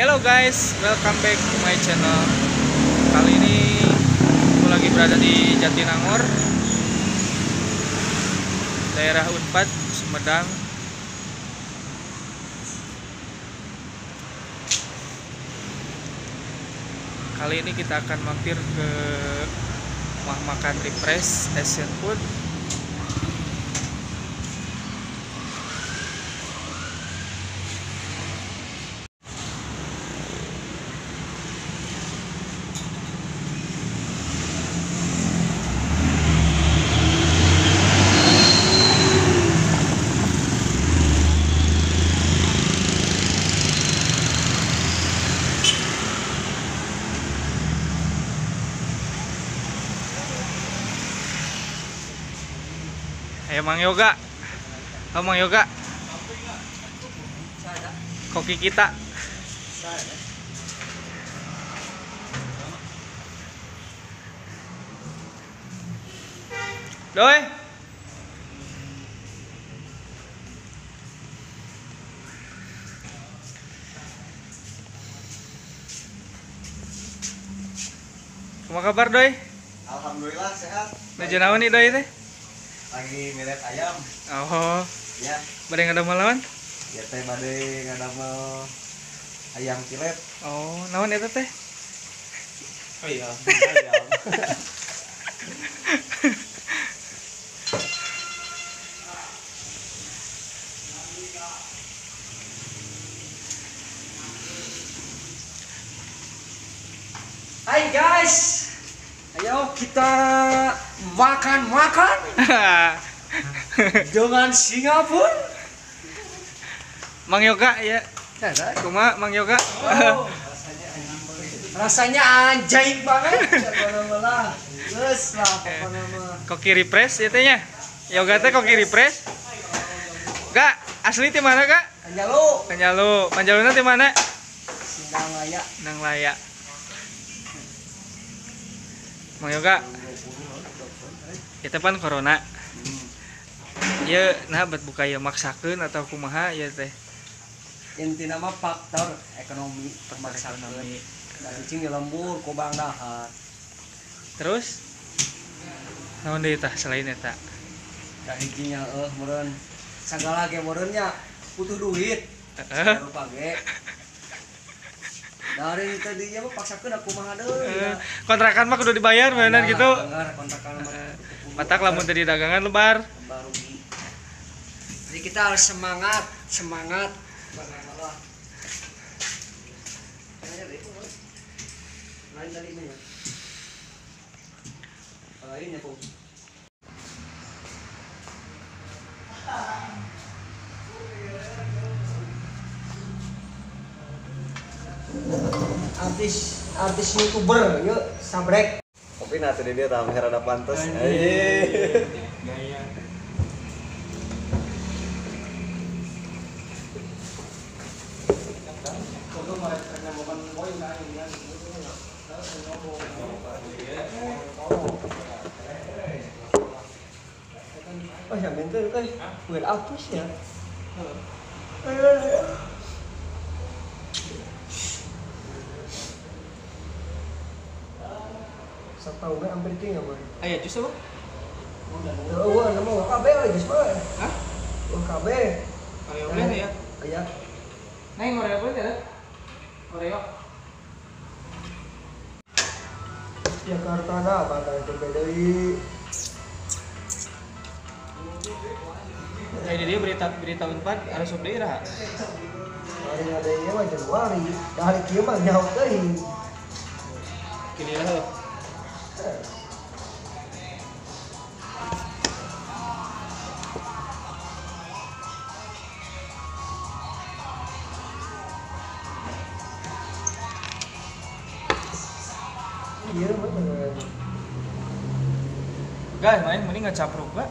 Hello guys, welcome back to my channel. Kali ini aku lagi berada di Jatinangor, daerah Unpad, Sumedang. Kali ini kita akan mampir ke rumah makan Refresh Asian Food. Ayo Mang Yoga. Oh, Mang Yoga. Koki kita. Doi. Kumaha kabar, Doi? Alhamdulillah sehat. Nuju naon nih, Doi teh? Lagi milet ayam. Oh. Ya. Bade ngadamel naon? Ya teh bade ngadamel ayam kilet. Oh, naon eta teh? Oh iya, ayam. Hai guys. Ayo kita makan-makan dengan Singapura. Mang Yoga ya. Kumaha Mang Yoga? Oh, rasanya ajaib banget. Koki Refresh ya tehnya. Yoga teh koki Refresh. Gak, asli di mana, Kak? Panjalu. Panjalu. Panjaluna di mana? Sindanglaya. Sindanglaya. Mang Yoga, kita pan corona. Ya, nah buat buka ya maksakeun atau kumaha ya teh. Intina mah faktor ekonomi termaksakeun. Da cicing di lembur kubang dahar. Terus naon deui tah selain eta? Kahijinya eueuh meureun sagala ge meureun nya butuh duit. Heeh. Rupa ge. Dari tadinya mah paksakeun aku mah deui. Kontrakan mah kudu dibayar bener gitu. Kontrakan mah. Matak lamun teu didagangan lebar. Lebar rugi. Jadi kita harus semangat, semangat. Lain dari ini ya. Lainnya kok. Artis YouTuber, yuk sabrek. Tapi nah tadi dia tahu rada pantas. Gaya. Oh, yang bentar kan, bukan hapus ya. Setahun hampir tinggal boy. Aya jus apa? Oh, nama UKB jus mah. Hah? UKB. Oreo blend ya? Iya. Neng Oreo blend ya? Oreo. Jakarta na bakal beda deui. Nah, ini dia berita Unpad harus deui iraha. Hari ngadengnya mah Januari, dari kieu mah nyaho teuing. Kini lah. Iya, bener. Guys, main mending nggak capruk, Pak.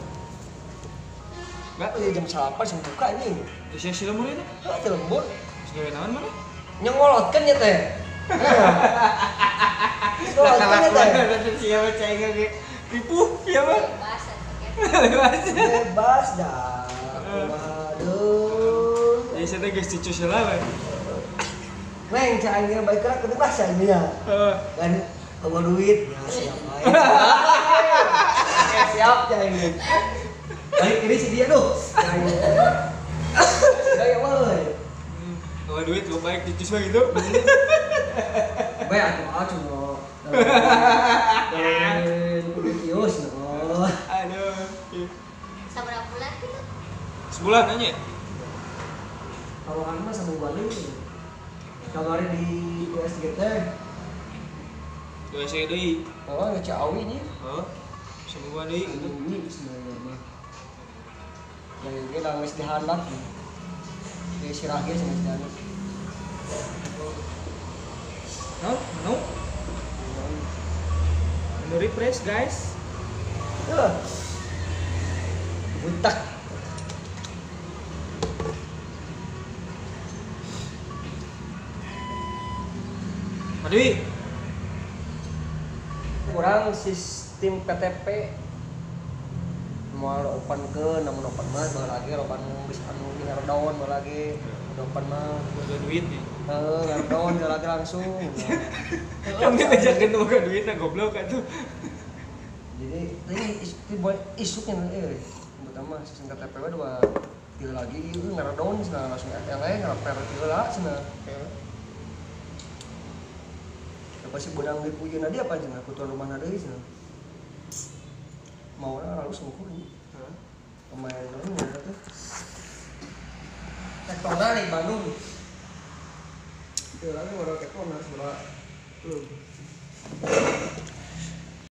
Enggak, ya jam 8 langsung buka ini. Isi si lembur itu? Hah, di lembur. Terus gawe naon mana? Nyengolotkeun ya teh. Kelakuan siapa cai ge ripuh ya mah. Bebas. Bebas dah. Kumaha deui. Jadi saya geus cucu heula we. Neng cai aing baik ka kudu bahasa ini ya. Kan bawa duit ya siap bae. Siap cai aing. Balik ini si dia duh. Gaya euy. Bawa duit gua baik dicus mah gitu. Bae atuh atuh no. Kudu kios no. Aduh. Sabaraha bulan gitu? Sebulan aja. Kalau kan mah sabulan deui. Kamari di USG teh. USG deui. Oh, Ciawi nya. Oh. Sabulan deui gitu. Ini sebenarnya mah. Ya ge geus dihandap. Di sirah ge geus dihandap. No, no. Menu refresh guys. Buntak. Madwi. Kurang sistem PTP moal open ke namun open mah bae lagi open geus anu ngaredown bae lagi open mah boga duit nih. Heeh, ngaredown bae lagi langsung. Kan ngajakeun boga duit na goblok atuh. Jadi ini isuknya euy. Pertama sistem KTP we dua tiga lagi ieu ngaredown cenah langsung ele ngareper heula cenah. Pasti bodang deui ku ieu na dia apa cenah ku tuan rumahna deui cenah. Mauna halus ngukur ini. Pemain naon ya tuh. Tektona di Bandung. Itu lagi orang tektona sebelah lu.